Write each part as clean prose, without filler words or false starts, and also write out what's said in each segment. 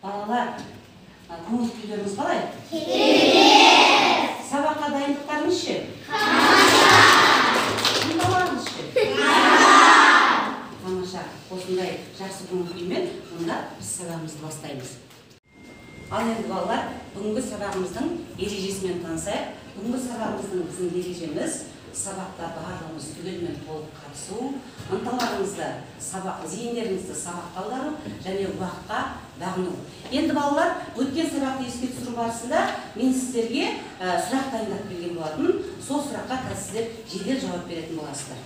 Балалар, көңіл күйлеріңіз қалай? Керемет! Сабаққа дайындықтарыңыз ше? Тамаша! Ынталарыңыз ше? Тамаша! Осындай жақсы көңіл күймен онда біз сабағымызды бастаймыз. Ал енді балалар, бүгінгі сабағымыздың ережесімен танысайық. Бүгінгі сабағымыздың біздің ережеміз сабақта барлығымыз түгелімен толық қатысу, ынталарыңызды, сабақ, зейіндеріңізді сабаққа аудару және уақытқа бағыну. Енді балалар, өткен сабақты еске түсіру барысында мен сіздерге сұрақ дайындап келген болатын. Сол сұраққа қазір сіздер жедел жауап беретін боласыздар.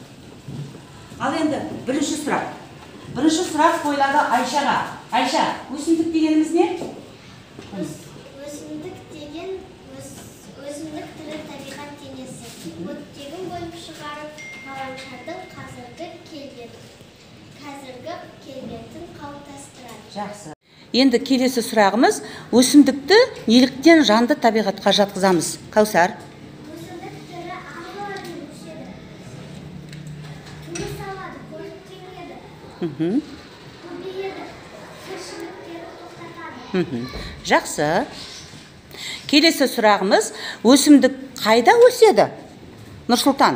Ал енді бірінші сұрақ. Бірінші сұрақ қойылады Айшаға. Айша, өсімдік дегеніміз не? Өсімдік деген өсімдік тірі табиғат денесі. Оттегін бөліп шығарып, ғаламшардың қазіргі келбетін қалыптастырады. Жақсы. Енді келесі сұрағымыз, өсімдікті неліктен жанды табиғатқа жатқызамыз? Кәусар. Өсімдік тірі ағзалармен өседі. Тыныс алады, қоректенеді. Көбейеді, тіршіліктерін тоқтатады. Жақсы. Келесі сұрағымыз, өсімдік қайда өседі? Нұрсұлтан.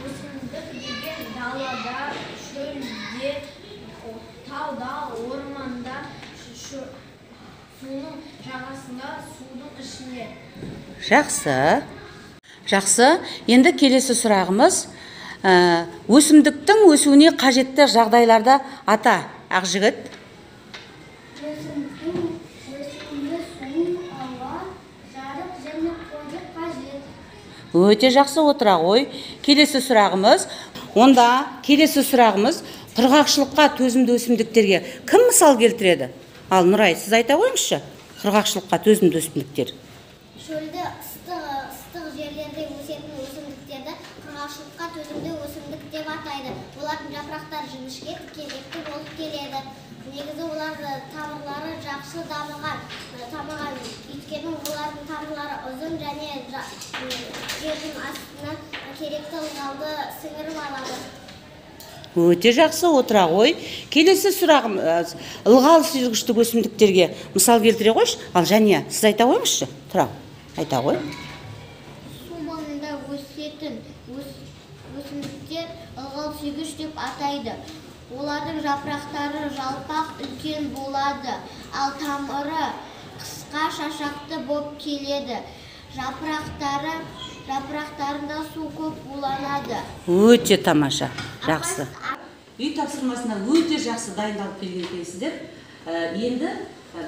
Өсімдік деген далада, шөлде, тауда, орманда, судың жағасында, судың ішінде. Жақсы. Жақсы. Енді келесі сұрағымыз, өсімдіктің өсуіне қажетті жағдайларда ата, Ақжігіт. Өсімдік су, ауа, жарық және қорек қажет. Өте жақсы, отыра ғой. Келесі сұрағымыз, онда келесі сұрағымыз, құрғақшылыққа төзімді өсімдіктерге кім мысал келтіреді? Ал Нұрай, сіз айта қойыңызшы, құрғақшылыққа төзімді өсімдіктер. Шөлді, ыстық жерлерде өсетін өсімдіктерді құрғақшылыққа төзімді өсімдік деп атайды. Олардың жапырақтары жіңішке, тікенекті болып келеді. Негізі олардың тамырлары жақсы дамыған, өйткені олардың тамырлары ұзын және жердің астына керекті ылғалды сіңіріп алады. Өте жақсы, отыра ғой. Келесі сұрағым, ылғал сүзгіштік өсімдіктерге мысал келтіре қойшы. Ал Жәния, сіз айта қойыңызшы. Тұра, айта ғой. Су маңында өсетін өсімдіктер ылғал сүйгіш деп атайды. Олардың жапырақтары жалпақ, үлкен болады, ал тамыры қысқа шашақты боп келеді. Жапырақтарында су көп буланады. Өте тамаша, жақсы. Үй тапсырмасына өте жақсы дайындалып келген екенсіздер. Енді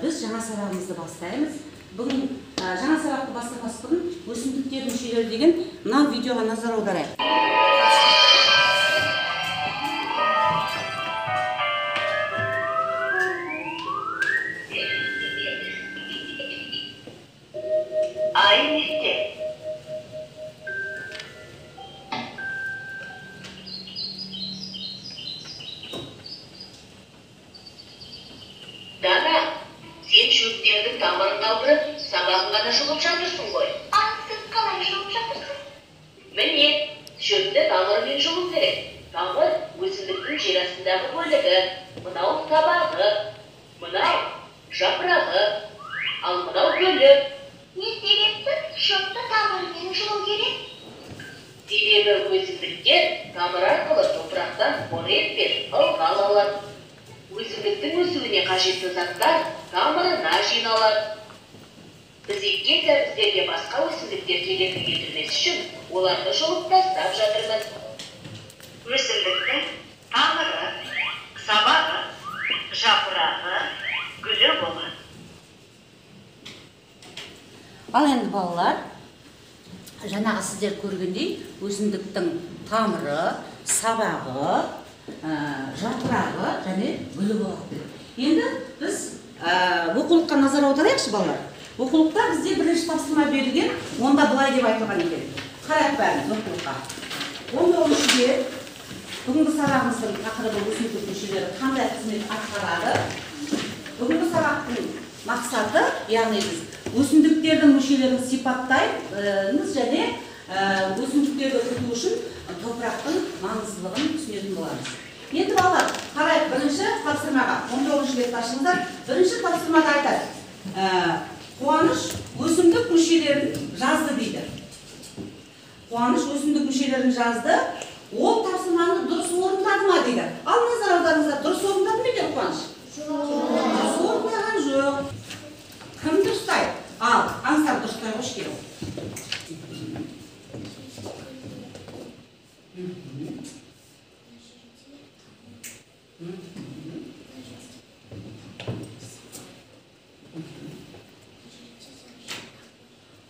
біз жаңа сабағымызды бастаймыз. Бүгін жаңа сабақты бастамас бұрын өсімдіктер мүшелері деген мынау видеоға назар аударайық. Дана, сен шөптердің тамырын қалдырып, сабағын ғана жұлып жатырсың ғой. Ал сіз қалай жұлып жатырсыз? Міне, шөпті тамырымен жұлу керек. Тамыр өсімдіктің жер астындағы бөлігі, мынау сабағы, мынау жапырағы, ал мынау гүлі. Не себепті шөпті тамырымен жұлу керек? Себебі өсімдіктер тамыр арқылы топырақтан қорек пен ылғал алады. Өсімдіктің өсуіне қажетті заттар тамырына жиналады. Біз еккен сәбіздерге басқа өсімдіктер кедергі келтірмес үшін оларды жұлып тастап жатырмыз. Өсімдіктің тамыры, сабағы, жапырағы, гүлі болады. Ал енді балалар, жаңағы сіздер көргендей өсімдіктің тамыры, сабағы, жапырағы және гүлі болады. Енді біз оқулыққа назар аударайықшы балалар. Оқулықта бізде бірінші тапсырма берілген, онда былай деп айтылған екен. Қарайық бәріміз оқулыққа. 19-шы бет. Бүгінгі сабағымыздың тақырыбы өсімдік мүшелері қандай қызмет атқарады? Бүгінгі сабақтың мақсаты, яғни біз өсімдіктердің мүшелерін сипаттаймыз және өсімдіктерді күту үшін топырақтың маңыздылығын түсінетін боламыз. Енді балалар, қарайық бірінші тапсырмаға. 19-шы бетті ашыңыздар. Бірінші тапсырмада айтады. Қуаныш өсімдік мүшелерін жазды дейді. Қуаныш өсімдік мүшелерін жазды. Ол тапсырманы дұрыс орындады ма дейді. Ал назар аударыңыздар, дұрыс орындады ма екен Қуаныш? Дұрыс орындаған жоқ. Кім дұрыстайды? Ал, Аңсар дұрыстай қойшы кел.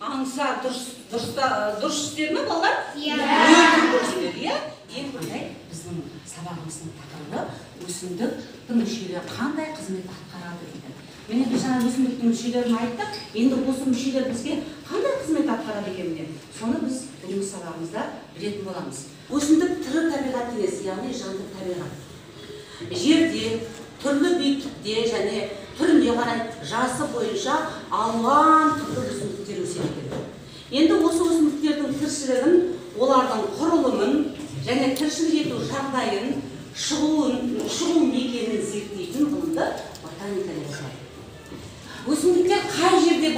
Аңсар дұрыс істеді ме балалар? Иә. Өте дұрыс істеді, иә? Ең қандай біздің сабағымыздың тақырыбы өсімдіктің мүшелері қандай қызмет атқарады дейді. Міне біз жаңа өсімдіктің мүшелерін айттық. Енді осы мүшелер бізге қандай қызмет атқарады екен міне? Соны біз бүгінгі сабағымызда білетін боламыз. Өсімдік тірі табиғат денесі, яғни жанды табиғат. Жерде, түрлі биіктікте және түріне қарай жасы бойынша алуан түрлі өсімдіктер өседі екен. Енді осы өсімдіктердің тіршілігін, олардың құрылымын және тіршілік ету жағдайын, шығу мекенін зерттейтін ғылымды ботаника деп атайды. Өсімдіктер қай жерде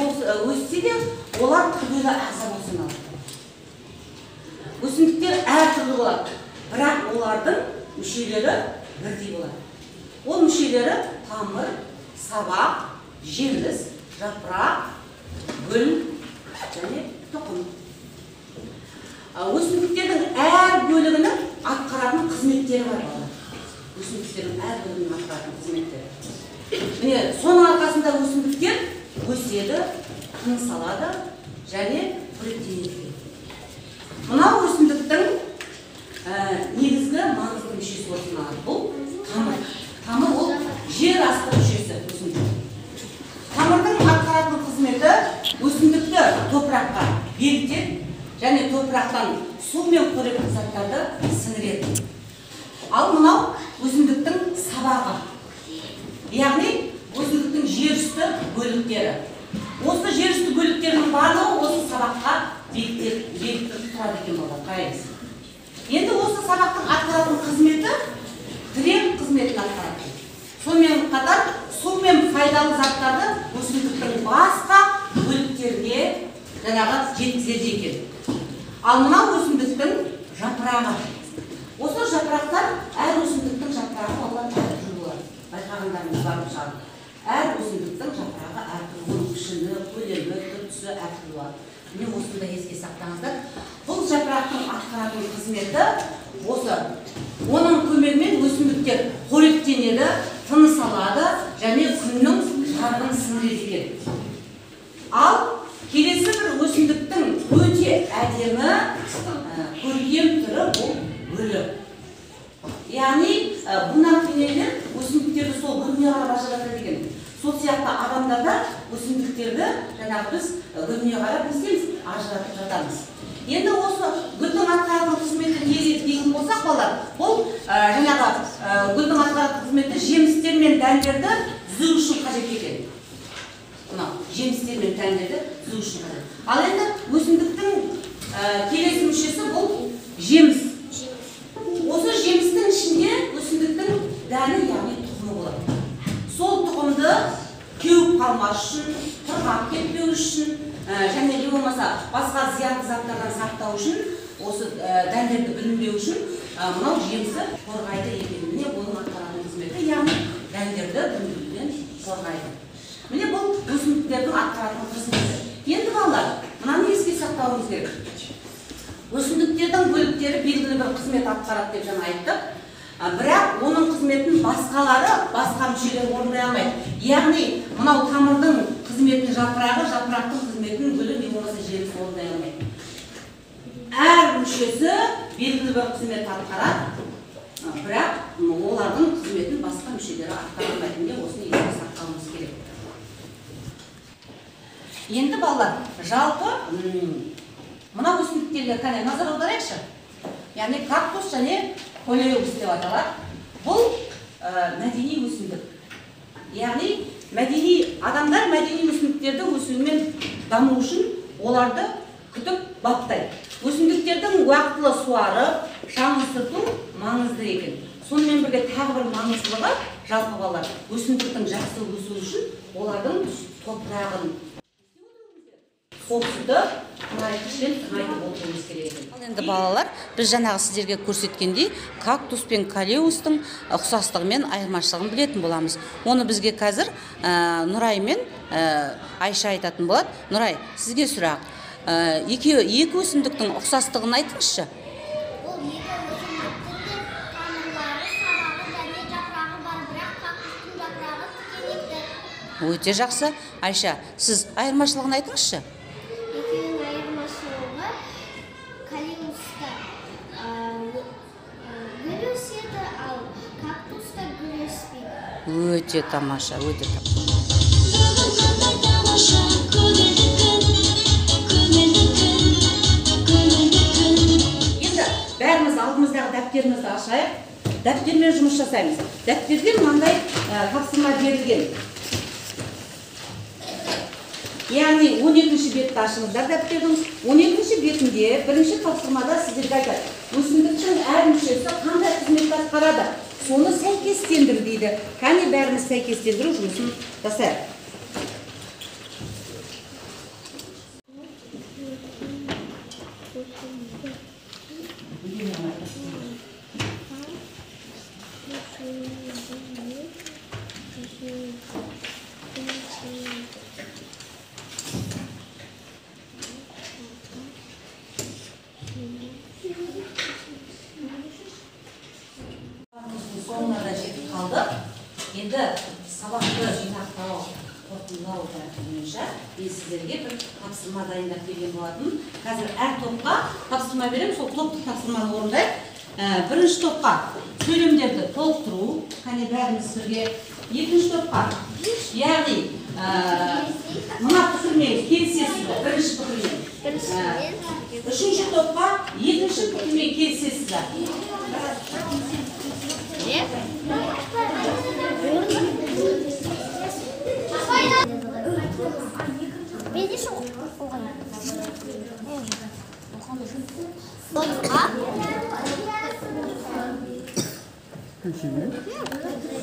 өссе де, олар күрделі ағза болып саналады. Өсімдіктер әртүрлі болады, бірақ олардың мүшелері бірдей болады. Ол мүшелері тамыр, сабақ, жеміс, жапырақ, гүл және тұқым. Өсімдіктердің әр бөлігінің атқаратын қызметтері бар балалар. Өсімдіктердің әр бөлігінің атқаратын қызметтері. Міне, соның арқасында өсімдіктер өседі, тыныс алады және қоректенеді. Мынау өсімдіктің негізгі маңызды мүшесі болып саналады. Бұл тамыр. Тамыр ол жер асты мүшесі өсімдік. Тамырдың атқаратын қызметі өсімдікті топыраққа бекітеді және топырақтан су мен қоректік заттарды сіңіреді. Ал мынау өсімдіктің сабағы. Яғни өсімдіктің жер үсті бөліктері. Осы жер үсті бөліктерінің барлығы осы сабаққа бекітіліп тұрады екен балалар, қараймыз. Енді осы сабақтың атқаратын қызметі тірек қызметін атқарады. Сонымен қатар су мен пайдалы заттарды өсімдіктің басқа бөліктеріне жаңағы жеткізеді екен. Ал мынау өсімдіктің жапырағы. Осы жапырақтар, әр өсімдіктің жапырағы балалар әртүрлі болады. Байқағандарыңыз бар шығар. Әр өсімдіктің жапырағы әртүрлі, оның пішіні, көлемі, түр-түсі әртүрлі болады. Міне осыны да еске сақтаңыздар. Бұл жапырақтың атқаратын қызметі осы. Оның көмегімен өсімдіктер қоректенеді, тыныс алады және күннің жарығын сіңіреді екен. Ал келесі бір өсімдіктің өте әдемі, көркем түрі бұл гүлі. Яғни бунақ денелер өсімдіктерді сол гүліне қарап ажыратады екен. Сол сияқты адамдарда өсімдіктерді жаңағы біз гүліне қарап не істейміз, ажыратып жатамыз. Енді осы гүлдің атқаратын қызметі не дейтін болсақ балалар, бұл жаңағы гүлдің атқаратын қызметі жемістер мен дәндерді түзу үшін қажет екен. Мынау жемістер мен дәндерді түзу үшін қажет. Ал енді өсімдіктің келесі мүшесі бұл жеміс. Осы жемістің ішінде өсімдіктің дәні, яғни тұқымы болады. Сол тұқымды кеуіп қалмас үшін, құрғап кетпеу үшін, және не болмаса басқа зиянды заттардан сақтау үшін, осы дәндерді бүлінбеу үшін мынау жемісі қорғайды екен. Міне оның атқаратын қызметі, яғни дәндерді бүлінуден қорғайды. Міне бұл өсімдіктердің атқаратын қызметі. Енді балалар, мынаны еске сақтауымыз керек. Өсімдіктердің бөліктері белгілі бір қызмет атқарады деп жаңа айттық. Бірақ оның қызметін басқалары, басқа мүшелер орындай алмайды. Яғни мынау тамырдың қызметін жапырағы, жапырақтың қызметін гүлі не болмаса жеміс орындай алмайды. Әр мүшесі белгілі бір қызмет атқарады, бірақ олардың қызметін басқа мүшелері атқара алмайды. Міне осыны еске сақтауымыз керек. Енді балалар, жалпы мына өсімдіктерге кәне назар аударайықшы. Яғни кактус және колеус деп аталады. Бұл мәдени өсімдік. Яғни мәдени адамдар мәдени өсімдіктерді өсуімен даму үшін оларды күтіп баптайды. Өсімдіктердің уақытылы суарып, шаңын сүрту маңызды екен. Сонымен бірге тағы бір маңыздылығы, жалпы балалар, өсімдіктің жақсы өсуі үшін олардың топырағын қопсытып, тыңайтқышпен тыңайтып отыруымыз керек екен. Ал енді балалар, біз жаңағы сіздерге көрсеткендей кактус пен колеустың ұқсастығы мен айырмашылығын білетін боламыз. Оны бізге қазір Нұрай мен Айша айтатын болады. Нұрай, сізге сұрақ. Екі өсімдіктің ұқсастығын айтыңызшы. Ол екі өсімдіктің де тамырлары, сабағы және жапырағы бар, бірақ кактустың жапырағы тікенекті. Өте жақсы. Айша, сіз айырмашылығын айтыңызшы. Екеуінің айырмашылығы колеуста гүл өседі, ал кактуста гүл өспейді. Өте тамаша, өте тамаша. Бүгін қандай тамаша көңілді күн, көңілді күн, көңілді күн. Енді бәріміз алдымыздағы дәптерімізді ашайық. Дәптермен жұмыс жасаймыз. Дәптерде мынандай тапсырма берілген. Яғни 12-ші бетті ашыңыздар дәптердің. 12-ші бетінде бірінші тапсырмада сіздерге айтады. Өсімдіктің әр мүшесі қандай қызметті атқарады? Соны сәйкестендір дейді. Кәне бәріміз сәйкестендіру жұмысын жасайық. Соңына да жетіп қалдық. Енді сабақты жинақтау, қорытындылау бойынша мен сіздерге бір тапсырма дайындап берген болатын. Қазір әр топқа тапсырма беремін, сол топтық тапсырманы орындайық. Бірінші топқа сөйлемдерді толықтыру, қане бәріміз бірге. Екінші топқа, яғни мына пікірмен келісесіз бе? Бірінші пікірмен. Үшінші топқа екінші пікірмен келісесіз бе?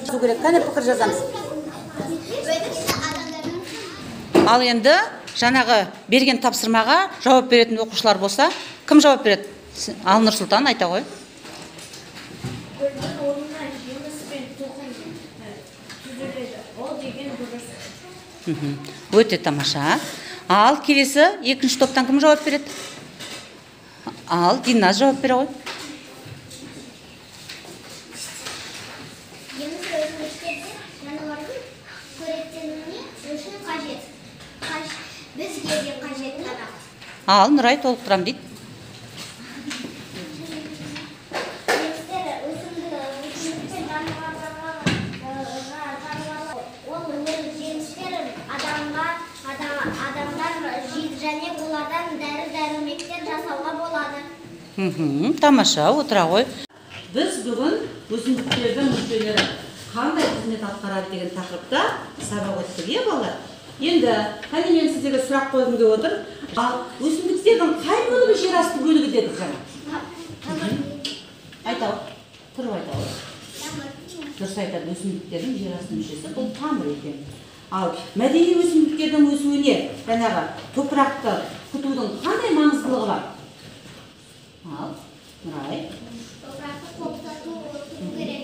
Жазу керек. Қане пікір жазамыз. Ал енді жаңағы берген тапсырмаға жауап беретін оқушылар болса, кім жауап береді? Ал Нұрсұлтан айта ғой. Гүлдің орнына жеміс пен тұқым түзіледі. Ол деген дұрыс. Өте тамаша. Ал келесі екінші топтан кім жауап береді? Ал Диназ жауап бере ғой. Жеміс өсімдіктерде жануардың қоректенуіне үшін қажет. Бізге де қажет тамақ. Ал Нұрай толықтырам дейді. Жемістер өсімдіктер жануарларға, ол жемістер адамдар жейді және олардан дәрі-дәрмектер жасауға болады. Тамаша, отыра ғой. Біз бүгін өсімдіктердің мүшелері қандай қызмет атқарады деген тақырыпта сабақ өттік, иә балалар? Енді қане мен сіздерге сұрақ қойғым келіп отыр. Ал өсімдіктердің қай бөлігі жер асты бөлігі дедік жаңа? Айта ғой, тұрып айта ғой. Дұрыс айтады, өсімдіктердің жер асты мүшесі бұл тамыр екен. Ал мәдени өсімдіктердің өсуіне жаңағы топырақты күтудің қандай маңыздылығы бар? Ал, Нұрай. Топырақты қопсыту керек.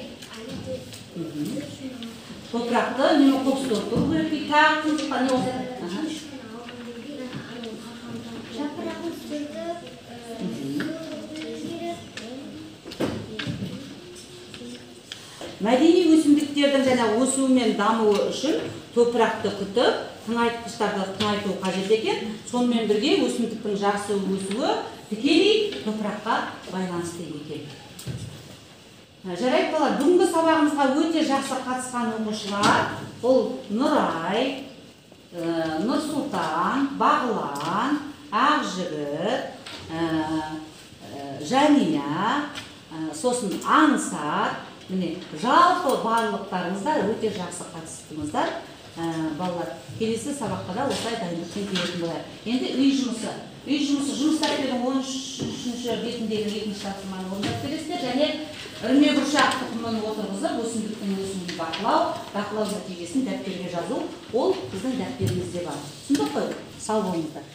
Топырақты неме қопсыту керек дейді, тағы кім не болса? Жапырағын сүртіп, керек. Мәдени өсімдіктердің және өсуі мен дамуы үшін топырақты күтіп, тыңайтқыштарды тыңайту қажет екен. Сонымен бірге өсімдіктің жақсы өсуі тікелей топыраққа байланысты екен. Жарайды балалар, бүгінгі сабағымызға өте жақсы қатысқан оқушылар бұл Нұрай, Нұрсұлтан, Бағлан, Ақжігіт, Жәния, сосын Аңсар. Міне, жалпы барлықтарыңыздар өте жақсы қатыстыңыздар. Балалар, келесі сабаққа да осылай дайындықпен келетін болайық. Енді үй жұмысы. Үй жұмысы жұмыс дәптерінің 13-ші бетіндегі екінші тапсырманы орындап келесіздер және Үрме бұршақ тұқымын отырғызып, өсімдіктің өсуін бақылау, бақылау нәтижесін дәптерге жазу, ол біздің дәптерімізде бар. Түсіндік қой? Сау болыңыздар.